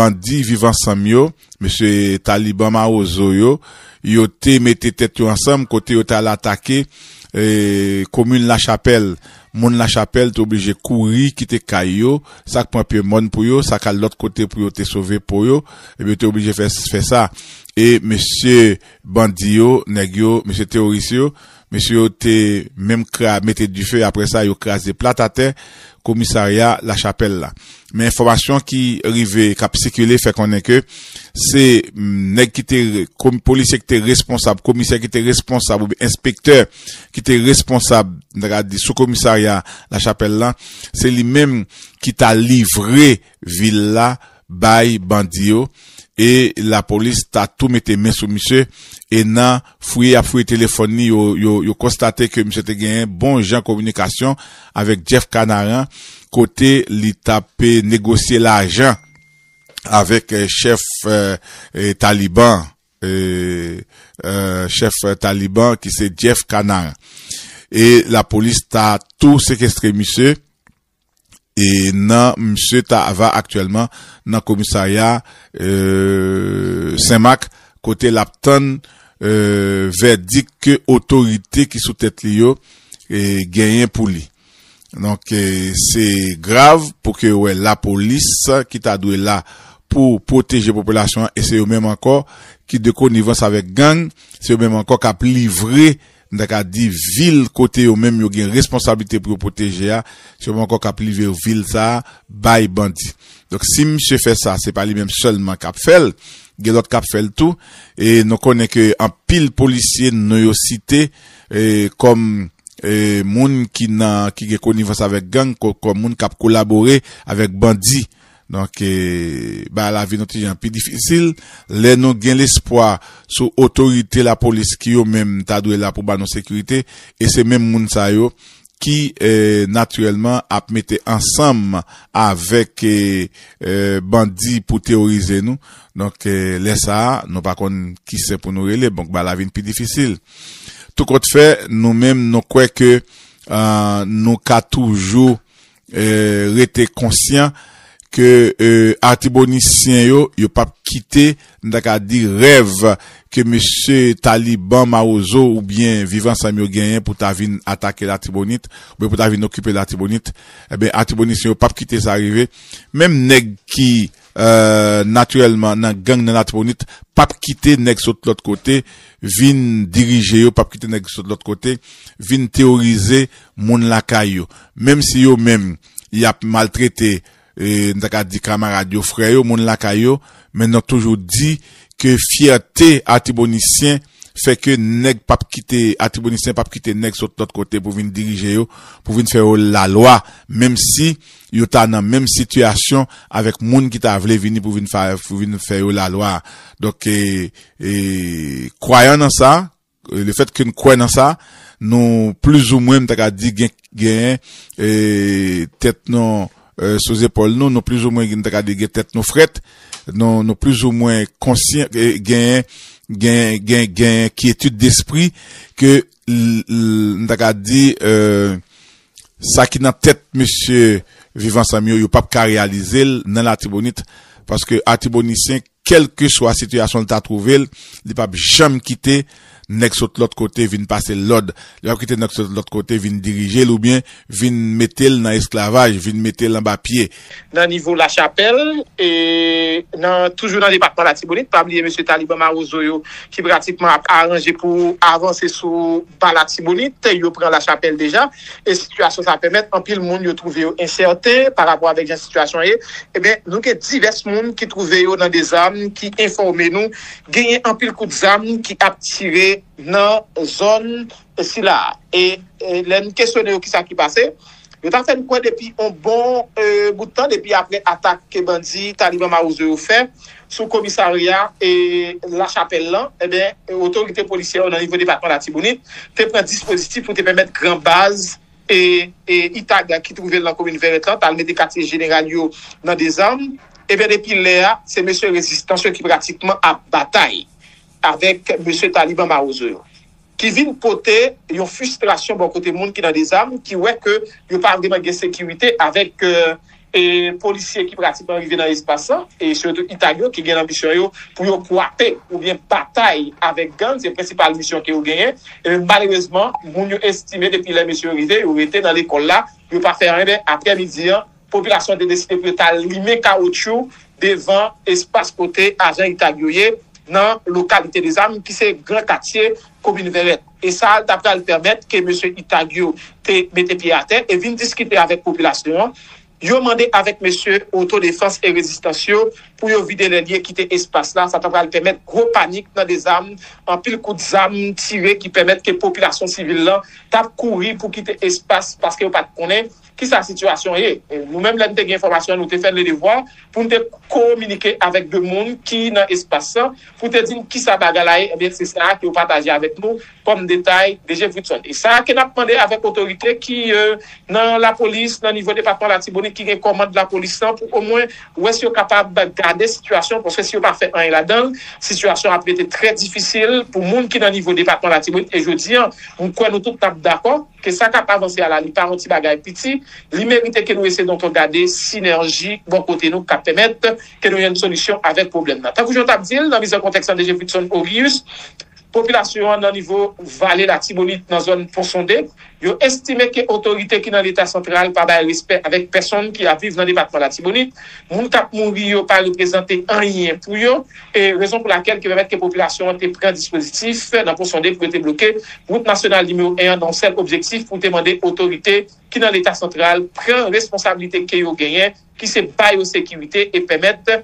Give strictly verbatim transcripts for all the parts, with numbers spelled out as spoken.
bandi Viv Ansanm yo, mesye Taliban Mawozo yo, yo te mete tèt yo ansanm kote yo t al atake, e, komin Lachapèl. Moun Lachapèl te oblije kouri kite kay yo, sa k pran pye mòn pou yo, sa k al lòt kote pou yo te sove po yo, ebyen yo te oblije fè, fè sa. E mesye bandi yo, nèg yo, mesye teworis yo, mesye yo te menm kra, mete dife, apre sa yo kraze plat atè komisarya Lachapèl la. Men enfòmasyon ki rive, k ap sikile, fè konnen ke se, mm, nèg ki te re-, kom-, polisye ki te responsab, komisè ki te responsab, oubyen enspektè ki te responsab, n ta ka di, sou komisarya Lachapèl la, se li menm ki ta livre vil la bay bandi yo, e lapolis ta tou mete men sou misye, e nan fouye y ap fouye telefòn li, yo, yo, yo konstate ke misye te genyen bon jan kominikasyon avèk Jeff Canaran, kote li t ap negosye lajan avèk, eh, chèf, eh, eh, Taliban, eh, eh, chèf Taliban ki se Jeff Canaran. E lapolis ta tou sekestre misye, e nan misye ta va aktyèlman nan komisarya, eh, Senmak, kote l ap tann, eh, vèdik ke otorite ki sou tèt li yo, eh, genyen pou li. Donk, eh, se grav pou ke wè lapolis ki ta dwe la pou pwoteje popilasyon an, e se yo menm ankò ki de konivans avèk gang, se yo menm ankò k ap livre, n ta ka di, vil kote yo menm yo gen responsablite pou yo pwoteje a, se yo menm ankò k ap livre vil sa a bay bandi. Donk, si misye fè sa, se pa li menm sèlman k ap fè l, gen lòt k ap fè l tou, e nou konnen ke anpil polisye nou yo site, eh, kòm, eh, moun ki nan, ki gen konivans avèk gang, kò-, kòm moun k ap kolabore avèk bandi. Donk, eh, bagay la vin yon ti jan pi difisil. Lè nou gen lespwa sou otorite lapolis ki yo menm ta dwe la pou ba nou sekirite, e se menm moun sa yo ki, eh, natirèlman ap mete ansanm avèk, eh, eh, bandi pou teworize nou. Donk, eh, lè sa a, nou pa konn ki sen pou nou rele. Donk, bagay la vin pi difisil. Tou kont fè, nou menm, nou kwè ke, ah, nou ka toujou eh, rete konsyan ke, eh, Atibonisyen yo, yo p ap kite, n ta ka di, rèv ke mesye Taliban Mawozo oubyen Viv Ansanm yo genyen pou ta vin atake Latibonit, oubyen pou ta vin okipe Latibonit. Ebyen, Atibonisyen yo p ap kite sa rive. Menm nèg ki, eh, natirèlman nan gang nan Latibonit p ap kite nèg sot lòt kote vin dirije yo, p ap kite nèg sot lòt kote vin teworize moun lakay yo. Menm si yo menm, y ap maltrete, eh, n ta ka di kamarad yo, frè yo, moun lakay yo, men nou toujou di ke fyète Atibonisyen fè ke nèg p ap kite, Atibonisyen p ap kite nèg sot lòt kote pou vin dirije yo, pou vin fè yo lalwa, menm si yo ta nan menm sitiyasyon avèk moun ki ta vle vini pou vin fè, pou vin fè yo lalwa. Donk, eh, eh, kwayan nan sa, lefètke n kwè nan sa, nou plizoumwen, m ta ka di, gen, gen, eh, tèt nou, eh, sou zepòl nou, nou plizoumwen, m ta ka di, gen tèt nou frèt, nou, nou plizoumwen konsyan, eh, gen, gen, gen, gen kyetid despri ke, l-, l-, m ta ka di, eh, sa ki nan tèt mesye Viv Ansanm yo, yo p ap ka reyalize l nan Latibonit, paske Atibonisyen, kèlkeswa sitiyasyon l ta twouve l, li p ap janm kite nèg sot lòt kote vin pase l lòd. Li p ap kite nèg sot lòt kote vin dirije l oubyen vin mete l nan esklavaj, vin mete l anba pye. Nan nivo Lachapèl, e nan, toujou nan depatman Latibonit, pa bliye mesye Taliban Mawozo yo ki pratikman ap aranje pou avanse sou ba Latibonit, yo pran Lachapèl deja, e sitiyasyon sa pèmèt anpil moun yo twouve yo ensèten pa rapò avèk jan sitiyasyon ye. Ebyen, nou gen divès moun ki twouve yo nan dezam, ki enfòme nou genyen anpil kout zam ki ap tire nan zòn sila a. E, e lè n kesyone yo kisa ki pase, yo ta fè n kwè depi on bon, e, bout tan, depi apre atak ke bandi Taliban Mawozo yo fè sou komisarya, e, Lachapèl lan, ebyen, otorite polisyè yo nan nivo depatman Latibonit te pran dispozitif pou te pèmèt gran baz, e, e, Itag ki twouve l nan komin Vèrèt lan, t al mete katye jeneral yo nan dezam. Ebyen, depi lè a, se mesye rezistans yo ki pratikman ap batay avèk mesye Taliban Mawozo yo, ki vin pote yon fristrasyon bò kote moun ki nan dezam, ki wè ke yo pa vrèman gen sekirite avèk, e, e polisye ki pratikman rive nan espas lan, e sitou Itag yo ki gen nan misyon yo pou yo kwape oubyen batay avèk gang, se prensipal misyon ke yo genyen. E malerezman, moun yo estime depi lè mesye yo rive, yo rete nan lekòl la, yo pa fè anyen, men aprè midi an, popilasyon an te deside pou yo t al limen kawotchou devan espas kote ajan Itag yo ye nan lokalite Dezam, ki se gran katye komin Vèrèt. E sa t ap pral pèmèt ke mesye Itag yo te mete pye atè e vin diskite avèk popilasyon an. Yo mande avèk mesye otodefans e rezistans yo pou yo vide lè lye kite espas la. Sa t ap pral pèmèt gwo panik nan Dezam, anpil kout zam tire ki pèmèt ke popilasyon sivil lan t ap kouri pou kite espas paske yo pa t konnen kisa sitiyasyon ye. E nou menm, lè n te gen enfòmasyon, nou te fè n le devwa pou n te kominike avèk de moun ki nan espas lan, pou te di n kisa bagay la ye. Ebyen, se sa ke yo pataje avèk nou kòm detay, D G Fritson. E sa ke n ap mande avèk otorite ki, euh, nan lapolis, nan nivo depatman Latibonit, ki gen kòmand lapolis lan, pou omwen wè si yo kapab gade sitiyasyon, paske si yo pa fè anyen ladan l, sitiyasyon ap rete trè difisil pou moun ki nan nivo depatman Latibonit. E jodi an, m kwè nou tout n ap dakò ke sa k ap avanse a la, li pa yon ti bagay piti, li merite ke nou eseye donk gade sinèji bò kote nou k ap pèmèt ke nou jwenn solisyon avèk pwoblèm nan. Tankou jan w t ap di l, nan miz an kontèks an, D G Fritson Orius, popilasyon an nan nivo vale Latibonit, nan zòn Pon Sonde, yo estime ke otorite ki nan Leta santral pa bay respè avèk pèsonn ki ap viv nan depatman Latibonit. Moun k ap mouri yo pa reprezante anyen pou yo, e rezon pou lakèl ki pèmèt ke popilasyon an te pran dispozitif nan Pon Sonde pou yo te bloke wout nasyonal nimewo en an nan yon sèl objektif pou te mande otorite ki nan Leta santral pran responsablite ke yo genyen, ki se ba yo sekirite e pèmèt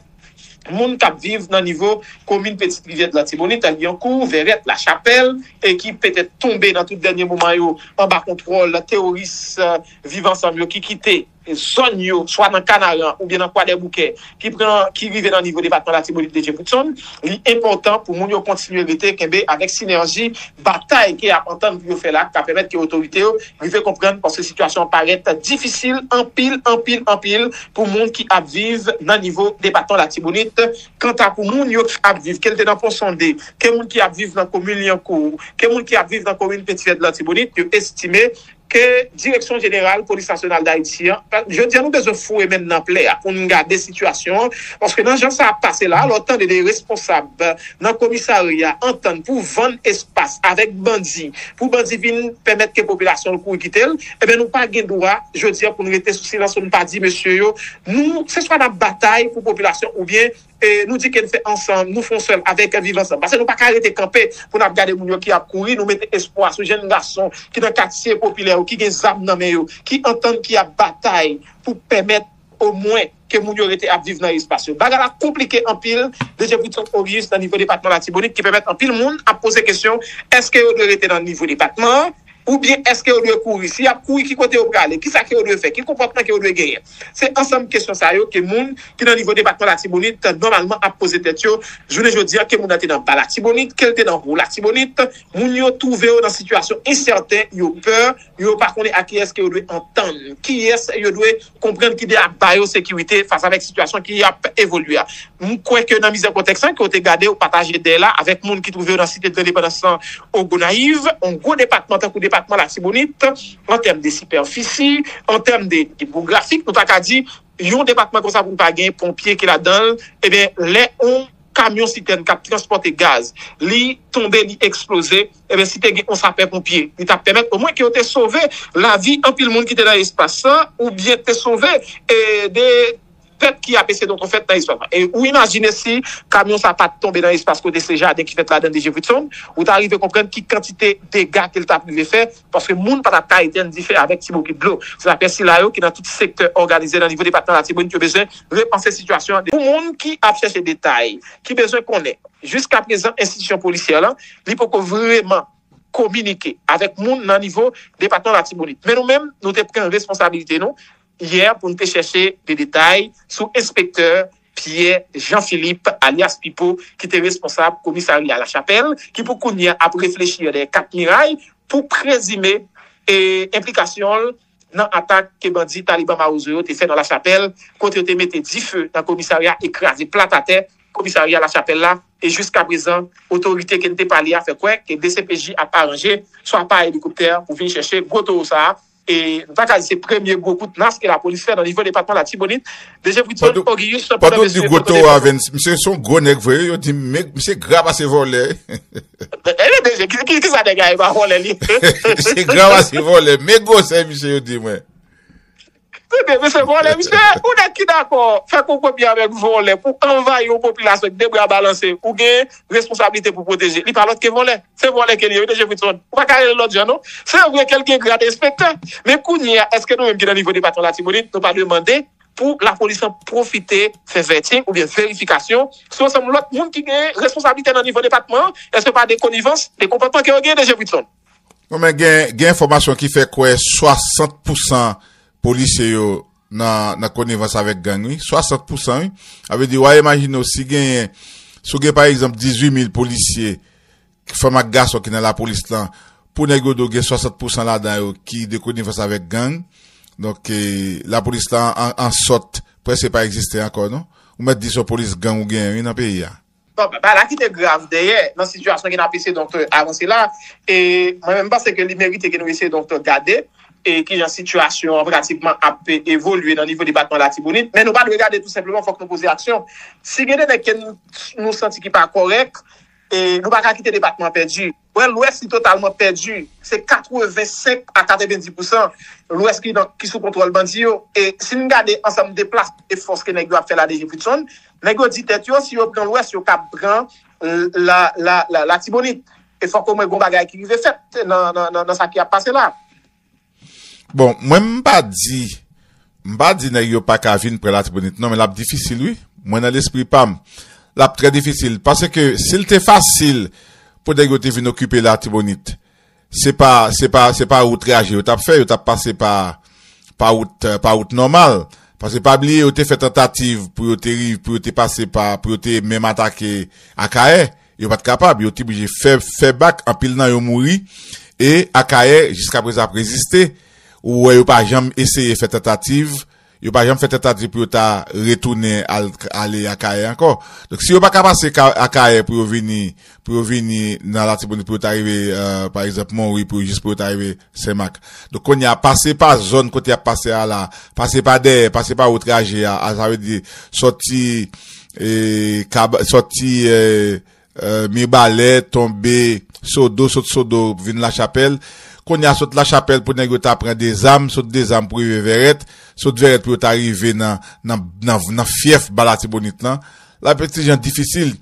moun k ap viv nan nivo komin Petit Rivière de Latibonite, Lyankou, Vèrèt, Lachapèl, e ki petèt tonbe nan tout dènye moman yo anba kontwòl teworis, euh, Viv Ansanm yo ki kite zòn yo, swa nan Kanaran oubyen nan Kwadèboukè, ki pran, ki rive nan nivo depatman Latibonit, D G Fritson, li enpòtan pou moun yo kontinye rete kenbe avèk sinèji batay ke y ap antann pou yo fè la, k ap pèmèt ke otorite yo rive konprann, paske sitiyasyon an parèt difisil anpil, anpil, anpil pou moun ki ap viv nan nivo depatman Latibonit. Kanta pou moun yo k ap viv, ke l te nan Pon Sonde, ke moun ki ap viv nan komin Lyankou, ke moun ki ap viv nan komin Petit Rivière de Latibonit, yo estime ke Direksyon Jeneral Polis Nasyonal Dayiti an, jodi an nou bezwen foure men n nan plè a pou n gade sitiyasyon an, paske nan jan sa ap pase la, lè w tande de responsab nan komisarya antann pou vann espas avèk bandi, pou bandi vin pèmèt ke popilasyon an kouri kite l, ebyen nou pa gen dwa jodi an pou n rete sou silans, pou n pa di mesye yo, nou, se swa n ap batay pou popilasyon oubyen e nou di ke n fè ansanm, nou fè yon sèl avèk Viv Ansanm. Paske nou pa ka rete kanpe pou n ap gade moun yo ki ap kouri, nou mete espwa sou jèn gason ki nan katye popilè yo, ki gen zam nan men yo, ki antann, ki ap batay pou pèmèt omwen ke moun yo rete ap viv nan espas yo. Bagay la konplike anpil, D G Fritson Orius nan nivo depatman Latibonit, ki pèmèt anpil moun ap poze kesyon, èske yo dwe rete nan nivo depatman an? Oubyen èske yo dwe kouri? Si y ap kouri, ki kote yo prale? Kisa ke yo dwe fè? Ki konpòtman ke yo dwe genyen? Se ansanm kesyon sa yo ke moun ki nan nivo depatman Latibonit nòmalman ap poze tèt yo. Jounen jodi a, ke moun nan te nan Ba Latibonit, ke l te nan Wo Latibonit, moun yo twouve yo nan sitiyasyon ensèten, yo pè, yo pa konnen a kiyès ke yo dwe antann, kiyès yo dwe konprann ki de ap ba yo sekirite fas avèk sitiyasyon ki ap evolye a. M kwè ke nan miz an kontèks lan, ke w te gade, w pataje dèy la avèk moun ki twouve yo nan Site de Lendepandans lan, o Gonayiv, yon gwo depatman tankou depatman Latibonit, an tèm de sipèfisi, an tèm de depografik, nou ta ka di, yon depatman konsa pou n pa gen ponpye ki ladan l, ebyen, lè yon kamyon sitèn k ap transpòte gaz, li tonbe, li eksploze, ebyen, si te gen yon sapè ponpye, li t ap pèmèt omwen ke yo te sove lavi anpil moun ki te nan espas lan, oubyen te sove, e, de pèp ki ap eseye donk fèt nan espas lan. E ou imajine si kamyon sa pa t tonbe nan espas kote se jaden ki fèt ladan, D G Fritson, ou ta rive konprann ki kantite dega ke l t ap rive fè, paske moun pa t ap ka etenn dife avèk ti bokit dlo. Se sa fè sila yo ki nan tout sektè òganize nan nivo depatman Latibonit yo bezwen repanse sitiyasyon an. Pou moun ki ap chèche detay, ki bezwen konnen, jiskaprezan enstitisyon polisyè lan, li poko vrèman kominike avèk moun nan nivo depatman Latibonit. Men nou menm, nou te pran responsabilite nou yè pou n te chèche de detay sou enspektè Pierre Jean Philippe, alyas Pipo, ki te responsab komisarya Lachapèl, ki pou kounye a ap reflechi dèyè kat miray pou prezime e enplikasyon l nan atak ke bandi Taliban Mawozo yo te fè nan Lachapèl, kote yo te mete dife nan komisarya e kraze plat atè komisarya Lachapèl la, e jiskaprezan, otorite ke n te pale a fè kwè ke D C P J ap aranje swa pa elikoptè pou vin chèche gwo towo sa a, E nou ta ka di se premye gwo kout nas ke lapolis fè nan nivo depatman Latibonit. DG Fritson, Ogiyis, pandan w di gwo towo avè, misye se yon gwo nèg vre, yo di, men misye gra pase vòlè. E DG, ki, ki, ki sa nèg la e pa vòlè li? Misye gra pase vòlè, men gwosè misye yo di mwen. Tande, mesye vòlè, misye, ou nèg ki dakò fè konpwomi avèk vòlè pou anvayi yon popilasyon ki de bra balanse, ou gen responsablite pou pwoteje. Li pa lòt ke vòlè. Se vòlè ke li ye, wi, DG Fritson. Ou pa ka rele lòt jan, non. Se vre ke l gen grad enspektè, men kounye a, èske nou menm ki nan nivo depatman Latibonit, nou pa dwe mande pou lapolis lan pwofite fè vetting oubyen verifikasyon sou ansanm lòt moun ki gen responsablite nan nivo depatman an? Èske pa de konivans, de konpòtman ke yo gen, DG Fritson? Non, men gen, gen enfòmasyon ki fè kwè swasant pousan polisye yo nan, nan konivans avèk gang, wi. Swasant pousan, wi. Sa vle di, w a imajine w, si genyen, si w gen, pa egzanp, dizuit mil polisye, fanm ak gason ki nan lapolis lan, pou nèg yo di w gen swasant pousan ladan yo ki de konivans avèk gang, donk, eh, lapolis lan an, an sòt, prèske pa egziste ankò, non? Ou mèt di se yon polis gang ou genyen, wi, nan peyi a. Bon, bagay la ki te grav dèyè nan sitiyasyon ke n ap eseye donk avanse la, e mwen menm m panse ke li merite ke nou eseye donk gade e kijan sitiyasyon an pratikman ap evolye nan nivo depatman Latibonit, men nou pa dwe gade tou senpleman, fòk nou poze aksyon. Si gen de nèg ke nou, nou santi ki pa kòrèk, e nou pa ka kite depatman an pèdi. Wè, Lwès li totalman pèdi. Se katrevensenk a katrevenndis pousan Lwès ki nan, ki sou kontwòl bandi yo. E si n gade ansanm de plas e fòs ke nèg yo ap fè la, DG Fritson, nèg yo di tèt yo, si yo pran Lwès, yo ka pran, euh, la, la, la, Latibonit. E fòk omwen gon bagay ki rive fèt nan, nan, nan, nan sa ki ap pase la. Bon, mwen m pa di, m pa di nèg yo pa ka vin pran Latibonit, non, men l ap difisil, wi. Mwen, nan lespri pa m, l ap trè difisil. Paske si l te fasil pou nèg yo te vin okipe Latibonit, se pa, se pa, se pa wout traje yo t ap fè, yo t ap pase pa, pa wout, pa wout nòmal. Paske pa bliye, yo te fè tantativ pou yo te rive, pou yo te pase pa, pou yo te menm atake Akayè. Yo pa t kapab, yo te blije fè, fè bak, anpil nan yo mouri, e Akayè, jiskaprezan, ap reziste. Ou wè, yo pa janm eseye fè tantativ, yo pa janm fè tantativ pou yo ta retounen al, ale Akayè ankò. Donk, si yo pa ka pase ka, Akayè pou yo vini, pou yo vini nan Latibonit, pou yo ta rive, euh, pa egzanp, Monwi, pou yo, jis pou yo ta rive Senmak. Donk, kounye a, pase pa zòn kote y ap pase a la, pase pa dèyè, pase pa wout traje a, a, sa vle di, sòti, e, Kab-, sòti, e, euh, Mibalè, tonbe Sodo, sot Sodo, vin Lachapèl. Kounye a sot Lachapèl pou nèg yo ta pran Dezam, sot Dezam pou rive Vèrèt, sot Vèrèt pou yo ta rive nan, nan, nan, nan fyèf Ba Latibonit lan. L ap yon ti jan difisil.